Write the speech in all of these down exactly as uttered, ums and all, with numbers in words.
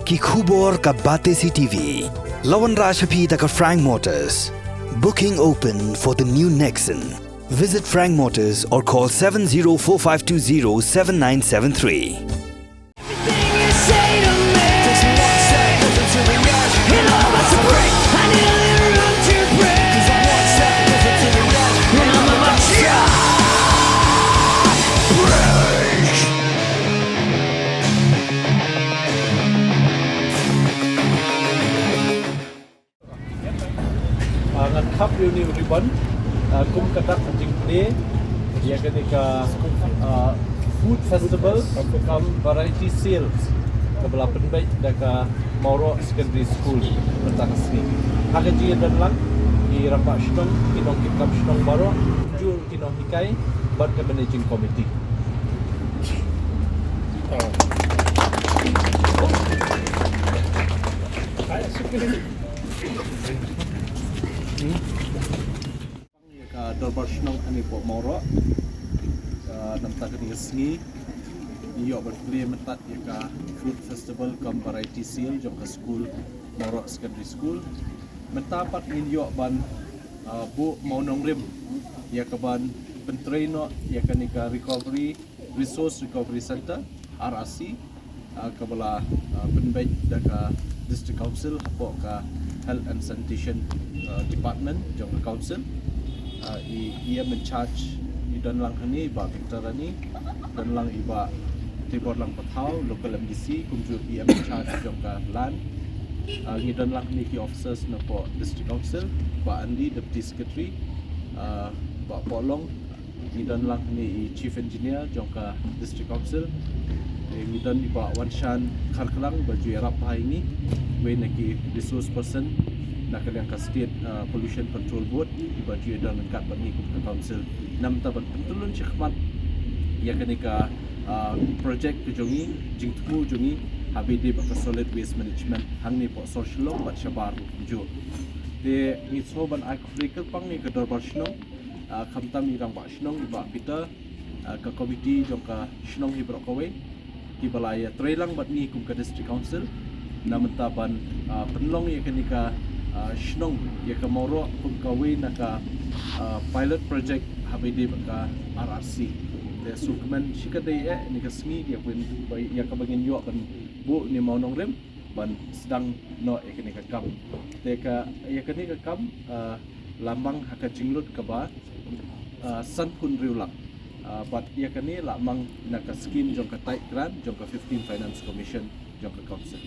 Ki khubor ka Batesi T V. La wanrah sha phi da ka Frank Motors. Booking open for the new Nexon. Visit Frank Motors or call seven zero four five two zero seven nine seven three. Ah, ngan khap ïa une u ribbon, ah, kum ka dak ka jingplie ïa kane ka, ah, food festival cum variety sales kaba la pynbeit da ka Mawroh Secondary School mynta ka sngi. Ha ka jingïadon lang ki rangbah shnong, ki nongkitkam shnong baroh, jur ki nonghikai bad ka managing committee. Ïa ka dorbar shnong hangne hapoh Mawroh, ah, namar kane ka sngi ngi ïoh ban plie mynta ïa ka food festival cum variety sale jong ka school, Mawroh Secondary School. Mynta pat ngin ïoh ban, ah, buh mawnongrim ïa ka ban pyntrei noh ïa kane ka recovery, Resource Recovery Centre, R R C, ah, kaba la, ah, pynbeit da ka District Council hapoh ka Health and Sanitation, ah, Department jong ka Council. Ah, i, i E M in charge i don lang hangne, Bah Victor Rani, don lang i Bah Teborlang Pathaw, Local M D C, kumjuh i E M in charge jong ka Land. Ah, ngi don lang hangne ki officers na hapoh District Council, Bah Andy, Deputy Secretary, ah, Bah Pohlong, ngi don lang hangne i Chief Engineer jong ka District Council. Te ngi don i Bah Wanshan Kharkrang ba ju ïarap bha ïa ngi, wei na ki resource person na ka liang ka State, ah, Pollution Control Board, ba ju ïadon ryngkat bad ngi kum ka council. Namar ban pyntylun shakhmat ïa kane ka, ah, project ka jong ngi, jingthmu jong ngi, haba ïadei bad ka solid waste management hangne hapoh sor Shillong bad shabar ruh kumjuh. Te ngi sngewbha ban ai khublei kyrpang ïa ka dorbar shnong, ah, khamtam i rangbah shnong i Bah Peter, ah, ka komiti jong ka shnong hi baroh kawei, kiba la ïatrei lang bad ngi kum ka District Council na mynta ban, ah, pynlong ïa kane ka, ah, shnong ïa ka Mawroh kum kawei na ka, ah, pilot project haba ïadei bad ka R R C. Te sngewkmen shikatdei ïa kane ka sngi ïa kaba ngin ïoh ban buh ïa une u mawnongrim ban sdang noh ïa kane ka kam. Te ka, ïa kane ka kam, ah, la mang ha ka jinglut kaba, ah, sanphew hynriew lak. Ah, bad ïa kane la mang na ka skim jong ka tied grant jong ka fifteen Finance Commission jong ka council.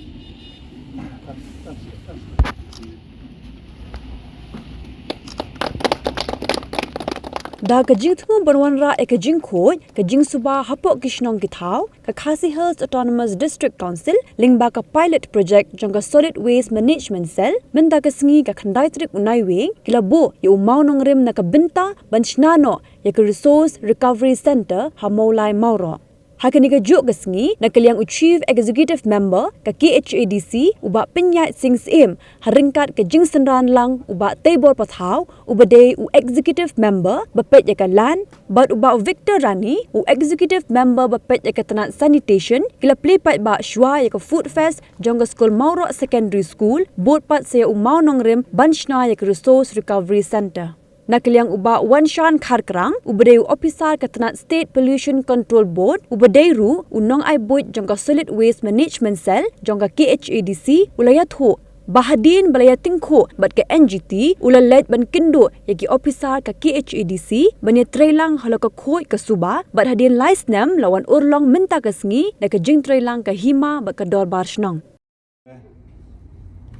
Da ka jingthmu ban wanrah ïa ka jingkhuid, ka jingsuba hapoh ki shnong ki thaw, ka Khasi Hills Autonomous District Council lyngba ka pilot project jong ka Solid Waste Management Cell, mynta ka sngi ka khyndai tarik u Naiwieng ki la buh ïa u mawnongrim na ka bynta ban shna noh ïa ka Resource Recovery Centre ha Mawlai Mawroh. Ha kane kajuh ka sngi, na ka liang u Chief Executive Member ka K H A D C, u Bah Pynïaid Sing Syiem, ha ryngkat ka jingsynran lang u Bah Teibor Pathaw, uba dei u Executive Member ba peit ïa ka Land, bad u Bah Victor Rani, u Executive Member ba peit ïa ka tnat Sanitation, ki la plie paidbah shuwa ïa ka Food Fest jong ka skul Mawroh Secondary School, bud pat sa ïa u mawnongrim ban shna ïa ka Resource Recovery Centre. Na ka liang u Bah Wanshan Kharkrang, uba dei u ophisar ka tnat State Pollution Control Board, uba dei ruh u nongai buit jong ka Solid Waste Management Cell jong ka K H A D C, u la ïathuh ba hadien ba la ïatyngkhuh bad ka N G T, u la leit ban kynduh ïa ki ophisar ka K H A D C ban ïatreilang halor ka khuid ka suba, bad hadien lai snem la wan urlong mynta ka sngi da ka jingtreilang ka hima bad ka dorbar shnong.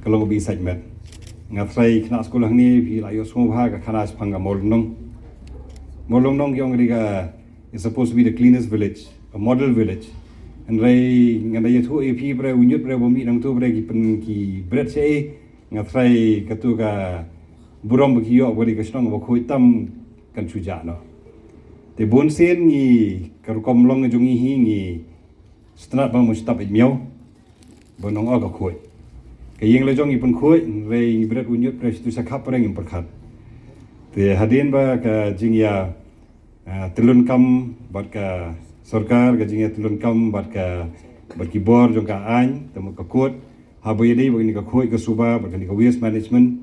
Ka long ka bynta sait met. Nga tharai khynnah skul hangne phi la ïohsngew bha ka khana shaphang ka Mawlynnong. Mawlynnong ki ong ka dei ka, is supposed to be the cleanest village, a model village. Hynrei ngan da ïathuh ïa phi, briew, u ñiut briew ba mih nangtu, briew, ki pyn, ki bret shaei, nga tharai katu ka burom ba ki ïoh ba dei ka shnong ba khuid tam kan shu jah noh. Te bun sien ngi, ka rukom long ka jong ngi hi, ngi sngewtynnat ba ngim shym tap ïa miaw ba ngi ong ka khuid. Ka ïing la jong ngi pynkhuid, hynrei ngi bret u ñiut briew shatu sha khap briew ngim pyrkhat. Te hadien ba ka jingïa, ah, tyllunkam bad ka sorkar, ka jingïa tyllunkam bad ka bad ki bor jong ka aiñ, te mo ka kot, haba ïadei bad kane ka khuid ka suba bad kane ka waste management,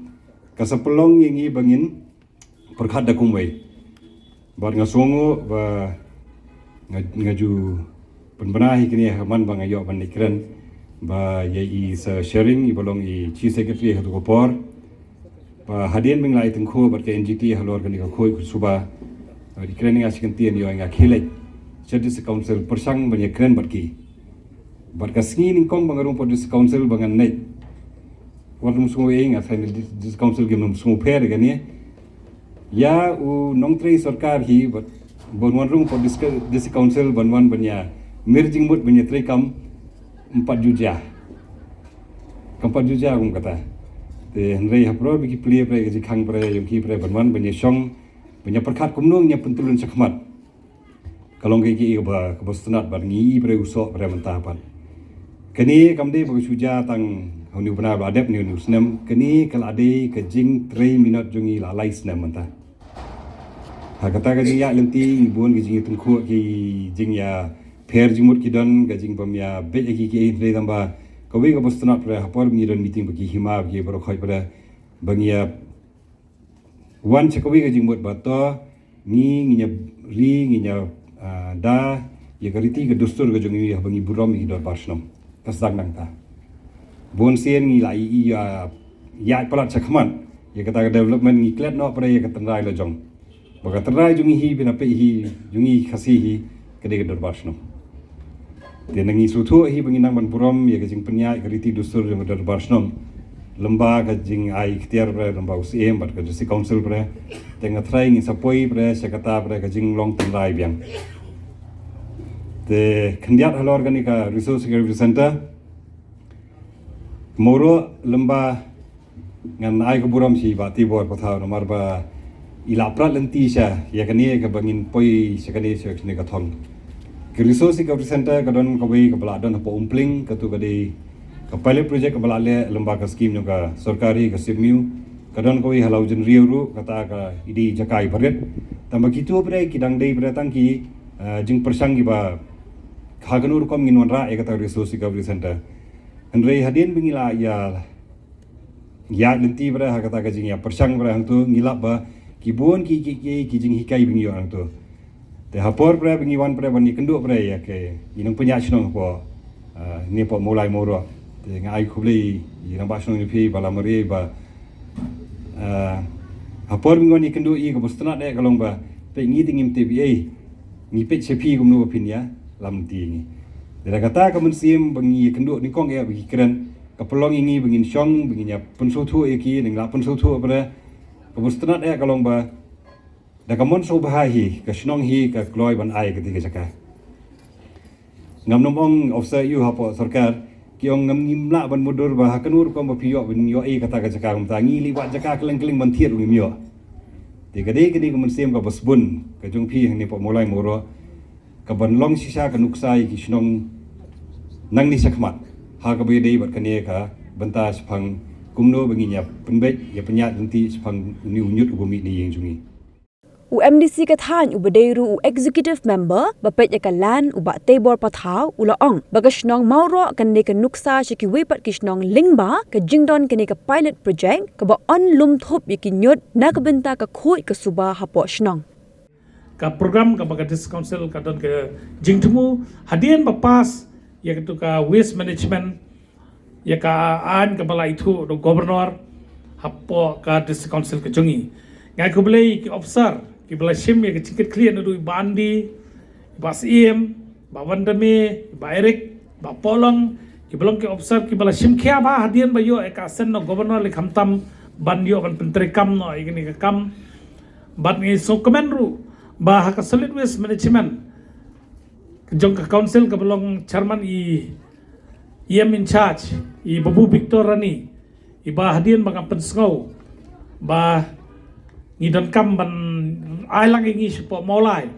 ka sa pynlong ïa ngi ba ngin pyrkhat da kumwei. Bad nga sngew ba nga, nga ju pynbna hi kane ha man ba nga ïoh ban leit kren ba ïa i Sir Shering, i ba long i Chief Secretary ha tu ka por. Ba hadien ba ngi la ïa tyngkhuh bad ka N G T halor kane ka khuid ka suba, i kren nga shi kyntien, ïoh nga khie leit sha District Council pyrshang ban ïa kren bad ki. Bad ka sngi nyngkong ba nga rung hapoh District Council ba ngan leit, wat nym sngew ei, nga sngewthuh District Council kim nym sngew pher ïa kane. Ïa u nongtrei sorkar hi bad ban wan rung hapoh District, District Council ban wan ban ïa mir jingmut ban ïa trei kam, ym pat ju jia. Kam pat ju jia kum kata. Te hynrei ha pyrthei ba ki plie pyrthei, ka jingkhang pyrthei jong ki pyrthei ban wan ban ïa shong ban ïa pyrkhat kumno ngin ïa pyntylun shakhmat. Ka long kaei kaei kaba, kaba sngewtynnat bad ngi i pyrthei u soh pyrthei mynta pat. Kane kam dei ba ka shu jia tang ha une u bnai ba la dep, une u snem. Kane ka la dei ka jingtrei minot jong ngi la lai snem mynta. Ha kata ka jingïaid lynti ngi bun ka jingïatyngkhuh, ki jingïapher jingmut ki don, ka jingbym ïabeit ïa ki kiei kiei, hynrei tang ba kawei kaba sngewtynnat pyrthei ha por ba ngi don meeting bad ki hima, bad ki baroh khoit pyrthei, ba ngi ïa wan sha kawei ka jingmut ba to ngi, ngin ïa ri, ngin ïa, ah, da ïa ka riti ka dustur ka jong ngi haba ngi burom ïa ki dorbar shnong. Ka sdang nangta. Bun sien ngi la ïa, ïa, ïaid palat shakhmat ïa kata ka development, ngi klet noh pyrthei ïa ka tynrai la jong. Ba ka tynrai jong ngi hi, phin ïa peit hi, jong ngi Khasi hi, ka dei ka dorbar shnong. Te ngi sngewthuh hi ba ngi nang ban burom ïa ka jingpynïaid ka riti dustur jong ka dorbar shnong. Lyngba ka jingai ikhtiar pyrthei, lyngba u Syiem bad ka District Council pyrthei. Te nga tharai ngin sa poi pyrthei sha kata pyrthei ka jinglong tynrai biang. Te khyndiat halor kane ka Resource Recovery Center. Mawroh lyngba ngan ai ka burom sha i Bah Teibor Pathaw namar ba i la prat lynti sha ïa kane kaba ngin poi sha kane, sha kane ka thong. Ka Resource Recovery Center ka don kawei kaba la don hapoh Umpling, katu ka dei ka pilot project kaba la leh lyngba ka skim jong ka sorkar hi, ka SIDMU. Ka don kawei ha Lawjynriew ruh, kata ka dei jaka iba rit. Tangba kitu pyrthei ki dang dei pyrthei tang ki, eh, jingpyrshang kiba ha kano rukom ngin wanrah ïa kata Resource Recovery Center. Hynrei hadien ba ngi la ïa, ïaid lynti pyrthei ha kata ka jingïapyrshang pyrthei hangtu, ngi lap ba ki bun ki, ki, ki, ki jinghikai ba ngi ïoh hangtu. Te ha por pyrthei ba ngi wan pyrthei ban ïakynduh pyrthei ïa ki nongpynïaid shnong hapoh, ah, ne hapoh Mawlai Mawroh. Te nga ai khublei ïa i rangbah shnong jong phi Bah Lamare ba, ah, ha por ba ngi wan ïakynduh i, kaba sngewtynnat eh ka long ba peit ngi te ngim tip ei, ngi peit sha phi kumno ba phin ïalam lynti ïa ngi. Te da kata ka mynsiem ba ngi ïakynduh nyngkong eh ba ki kren, ka pynlong ïa ngi ba ngin shong, ba ngin ïa pynsngewthuh ïa ki, ngi la pynsngewthuh pyrthei. Kaba sngewtynnat eh ka long ba da ka mon sngewbha hi ka shnong hi ka kloi ban ai kata ka jaka. Ngam nym ong officer ïa u hapoh sorkar, ki ong ngam, ngim lah ban mutdur ba ha kano rukom ba phi ïoh ban ïoh ei kata ka jaka, kumta ngi leit wad jaka kylleng kylleng ban thied ruh ngim ïoh. Te ka dei kane ka mynsiem kaba sbun ka jong phi hangne hapoh Mawlai Mawroh, kaban long shisha ka nuksa ïa ki shnong nangne shakhmat ha kaba ïadei bad kane ka bynta shaphang kumno ba ngin ïa pynbeit, ïa pynïaid lynti shaphang une u ñiut uba mih na ïing jong ngi. U M D C ka thaiñ uba dei ruh u executive member ba peit ïa ka land, u Bah Teibor Pathaw, u la ong ba ka shnong Mawroh kan dei ka nuksa sha kiwei pat ki shnong lyngba ka jingdon kane ka pilot project kaba yn lum thup ïa ki ñiut na ka bynta ka khuid ka suba hapoh shnong. Ka program kaba ka District Council ka don ka jingthmu hadien ba pass ïa katu ka waste management, ïa ka aiñ kaba la ithuh da u Governor hapoh ka District Council ka jong ngi. Nga ai khublei ki officer kiba la shim ïa ka jingkitkhlieh naduh i Bah Andy, i Bah Syiem, Bah Wandame, i Bah Eric, Bah Polong, kiba long ki officer kiba la shim khia bha hadien ba ïoh ïa ka assent na u Governor, lei khamtam ban ïoh ban pyntreikam noh ïa kane ka kam. Bad ngi sngewkmen ruh ba ha ka solid waste management jong ka council kaba long chairman i E M in charge, i Babu Victor Rani, iba hadien ba nga pynsngew ba ngi donkam ban ai lang ïa ngi shapoh Mawlai.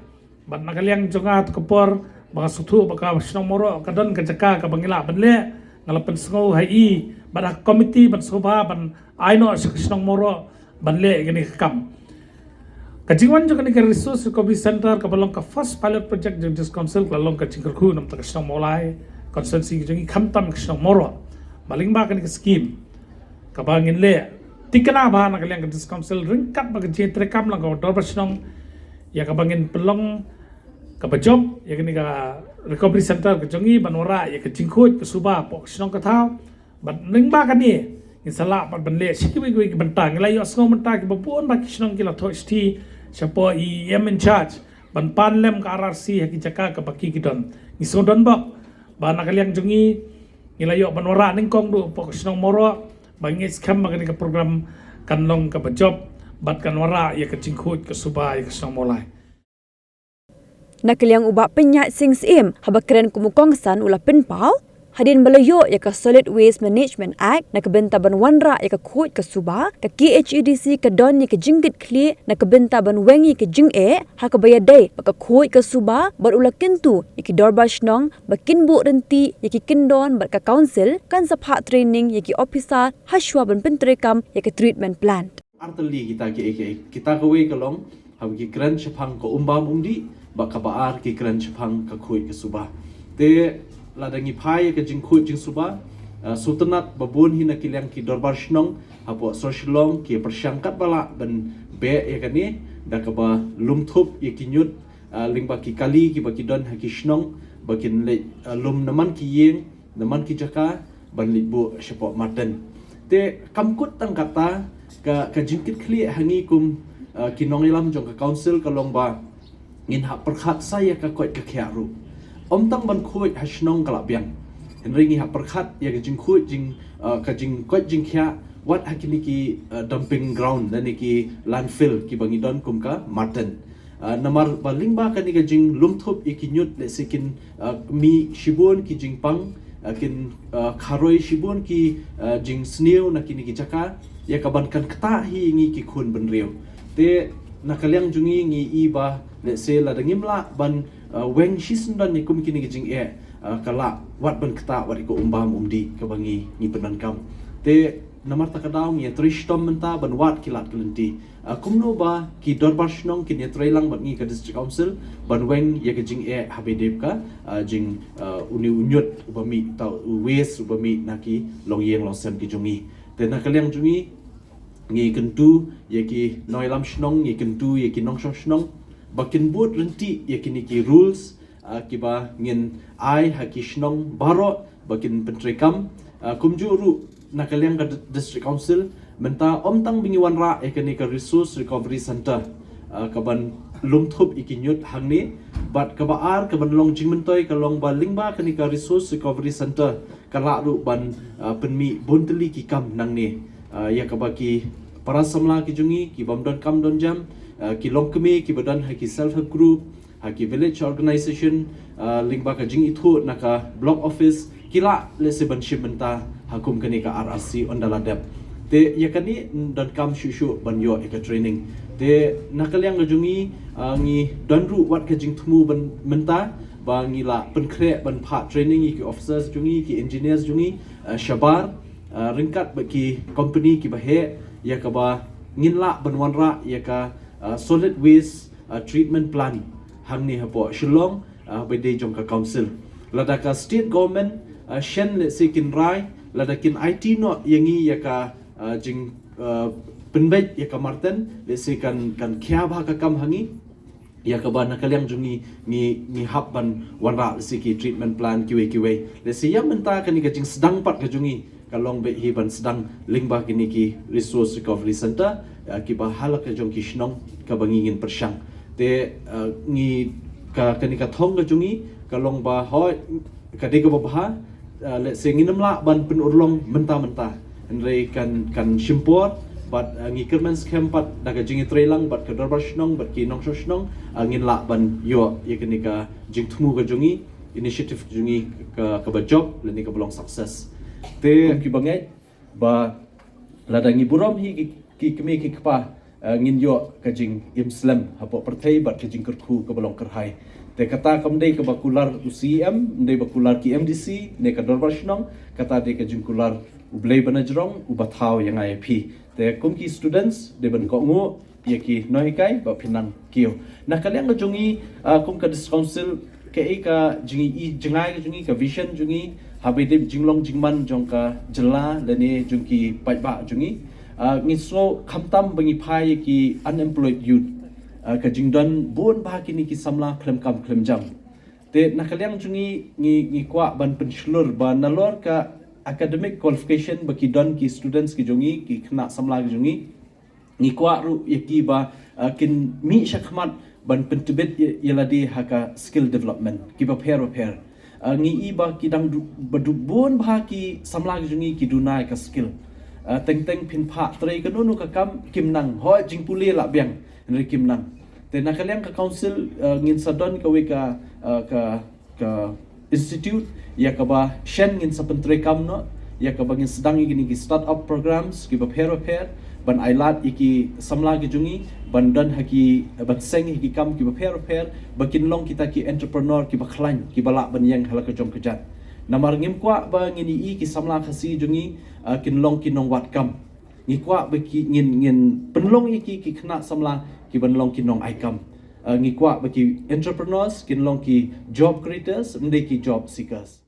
Bad na ka liang jong nga ha tu ka por ba nga sngewthuh ba ka shnong Mawroh ka don ka jaka kaba ngi lah ban leh, nga la pynsngew ha i bad ha ka komiti ban sngewbha ban ai noh sha ka shnong Mawroh ban leh ïa kane ka kam. Ka jingwan jong kane ka Resource Recovery Center kaba long ka first pilot project jong District Council ka la long ka jingkyrkhu na ka bynta ka shnong Mawlai, constituency ka jong ngi khamtam ka shnong Mawroh. Ba lyngba kane ka skim kaba ngin leh tikna ba na ka liang ka District Council ryngkat bad ka jingtreikam lang ka Dorbar Shnong ïa kaba ngin pynlong kaba jop ïa kane ka recovery center ka jong ngi ban wanrah ïa ka jingkhuid ka suba hapoh ka shnong ka thaw. Bad lyngba kane ngin sa lah pat ban leh sha kiwei kiwei ki bynta. Ngi la ïohsngew mynta kiba bun ba ki shnong ki la thoh shithi shapoh i E M in charge ban pan lem ka R R C ha ki jaka kaba ki ki don. Ngi sngewdon bok ba na ka liang jong ngi ngi la ïoh ban wanrah nyngkong duh hapoh ka shnong Mawroh. Ba ngi skhem ba kane ka program kan long kaba jop bad kan wanrah ïa ka jingkhuid ka suba ïa ka shnong Mawlai. Na ka liang u Bah Pynïaid Sing Syiem haba kren kum u kongsan u la pynpaw, hadien ba la ïoh ïa ka Solid Waste Management Act na ka bynta ban wanrah ïa ka khuid ka suba, ka K H A D C ka don ïa ka jingkitkhlieh na ka bynta ban weng ïa ka jingeh ha kaba ïadei bad ka khuid ka suba, bad u la kyntu ïa ki dorbar shnong ba kin buh ryntih ïa ki kyndon bad ka council kan sa phah training ïa ki ophisar hashwa ban pyntreikam ïa ka treatment plant. Ar tylli kita ki, ki, kita kawei ka long haba ki kren shaphang ka umbam umdih, bad kaba ar ki kren shaphang ka khuid ka suba. Te lada ngi phai ïa ka jingkhuid jingsuba, uh, sngewtynnat ba bun hi na ki liang ki dorbar shnong hapoh sor Shillong ki pyrshang katba lah ban beh ïa kane da kaba lum thup ïa ki ñiut, uh, lyngba ki kali kiba ki don ha ki shnong ba kin leit, uh, lum na man ki ïing na man ki jaka ban leit buh shapoh Marten. Te kam kut tang kata, ka, ka jingkitkhlieh ha ngi kum, uh, ki nongïalam jong ka council ka long ba ngin hap pyrkhat sa ïa ka koit ka khiah ruh. Ym tang ban khuid ha shnong ka la biang, hynrei ngi hap pyrkhat ïa ka jingkhuid jing, uh, ka jingkoit jingkhiah wat ha kine ki, uh, dumping ground lane ki landfill kiba ngi don kum ka Marten. Uh, namar ba lyngba kane ka jinglum thup ïa ki ñiut lehse kin, uh, mih shibun ki jingpang, uh, kin, uh, kharoi shibun ki, uh, jingsniew na kine ki jaka ïa kaban kan ktah hi ïa ngi ki khun bynriew. Te na ka liang jong ngi ngi i ba lehse lada ngim lah ban, uh, weng shisyndon ïa kum kine ki jingeh, uh, ka lah wat ban ktah wat ïa ka umbam umdih kaba ngi, ngi pyndonkam. Te namar kata ka daw ngi ïatrei shitom mynta ban wad ki lad ki lynti. Uh, kumno ba ki dorbar shnong kin ïatrei lang bad ngi ka District Council ban weng ïa ka jingeh haba ïadei bad ka, uh, jing, uh, une u ñiut uba mih, tau u waste uba mih na ki longïing longsem ki jong ngi. Te na ka liang jong ngi ngi kyntu ïa ki nongïalam shnong, ngi kyntu ïa ki nongshong shnong ba kin bud ryntih ïa kine ki rules, uh, kiba ngin ai ha ki shnong baroh ba kin pyntreikam. Uh, kumjuh ruh na ka liang ka District Council mynta ym tang ba ngi wanrah ïa kane ka Resource Recovery Centre, uh, kaban lum thup ïa ki ñiut hangne, bad kaba ar kaban long jingmyntoi ka long ba lyngba kane ka Resource Recovery Centre ka lah ruh ban, uh, pynmih bun tylli ki kam nangne, uh, ïa kaba ki para samla ki jong ngi, ki bym don kam don jam, uh, ki longkmie kiba don ha ki self help group, ha ki village organization, uh, lyngba ka jingithuh na ka block office, ki lah lehse ban shim bynta ha kum kane ka R R C ynda la dep. Te ïa kane donkam shuh shuh ban ïoh ïa ka training. Te na ka liang ka jong ngi, uh, ngi don ruh wat ka jingthmu ban mynta ba ngi lah pynkhreh ban phah training ïa ki officers jong ngi, ki engineers jong ngi, uh, shabar, uh, ryngkat bad ki company kiba heh, ïa kaba ngin lah ban wanrah ïa ka, uh, solid waste, uh, treatment plant hangne hapoh Shillong, uh, ba dei jong ka council. Lada ka state government, uh, shen lehse kin rai, lada kin aiti noh ïa ngi ïa ka, uh, jing, uh, pynbeit ïa ka Marten, lehse kan, kan khia bha ka kam ha ngi. Ïa kaba na ka liang jong ngi, ngi, ngi hap ban wanrah lehse ki treatment plant kiwei kiwei. Lehse ïa mynta kane ka jingsdang pat ka jong ngi ka long beit hi ban sdang lyngba kine ki Resource Recovery Centre, uh, kiba ha la ka jong ki shnong kaba ngi ngin pyrshang. Te, uh, ngi ka, kane ka thong ka jong ngi ka long ba hooid ka dei kaba bha, uh, lehse ngin ym lah ban pynurlong mynta mynta. Hynrei kan, kan shim por bad, uh, ngi kyrmen skhem pat da ka jingïatrei lang bad ka dorbar shnong bad ki nongshong shnong, uh, ngin lah ban ïoh ïa kane ka jingthmu ka jong ngi, initiative jong ngi ka, kaba jop lane kaba long success. Te kum kiba ngeit ba lada ngi burom hi ki, ki kmie ki kpa, uh, ngin ïoh ka jingim slem hapoh pyrthei bad ka jingkyrkhu kaba long kyrhai. Te kata kam dei kaba kular u C E M, ym dei ba kular ki M D C ne ka dorbar shnong, kata dei ka jingkular U Blei ba na jrong uba thaw ïa nga ïa phi. Te kum ki students dei ban kohnguh ïa ki nonghikai ba phin nang kiew. Na ka liang ka jong ngi, uh, kum ka District Council, Kaei ka jing i jngai ka jong i, ka vision jong i, haba dei jinglong jingman jong ka jylla lane jong ki paidbah jong i. Ah, ngi sngew khamtam ba ngi phai ïa ki unemployed youth. Ah, ka jingdon bun bha kine ki samla khlem kam khlem jam. Te na ka liang jong i ngi, ngi kwah ban pynshlur ba nalor ka academic qualification ba ki don ki students ki jong i, ki khynnah samla ki jong i, ngi kwah ruh ïa ki ba, ah, kin mih shakhmat ban pyntbit ïa, ïa lade ha ka skill development kiba pher ba pher. Ah, ngi i ba ki dang du, ba du bun bha ki samla ki jong i ki duna ïa ka skill. Ah, teng teng phin phah trei kano kano ka kam kim nang, hooid jingpule lah biang, hynrei kim nang. Te na ka liang ka council, ah, ngin sa don kawei ka, ah, ka ka institute ïa kaba shen ngin sa pyntreikam noh ïa kaba ngin sdang ïa kine ki start up programs kiba pher ba pher ban ailad ïa ki samla ki jong i ban don ha ki, ban seng ha ki kam kiba pher ba pher ba kin long kita ki entrepreneur kiba khlaiñ kiba lah ban ïeng ha la ka jong ka jait. Namar ngim kwah ba ngin i ki samla Khasi jong i, ah, kin long ki nongwad kam. Ngi kwah ba ki ngin, ngin pynlong ïa ki, ki khynnah samla ki ban long ki nongai kam. Ah, ngi kwah ba ki entrepreneurs kin long ki job creators, ym dei ki job seekers.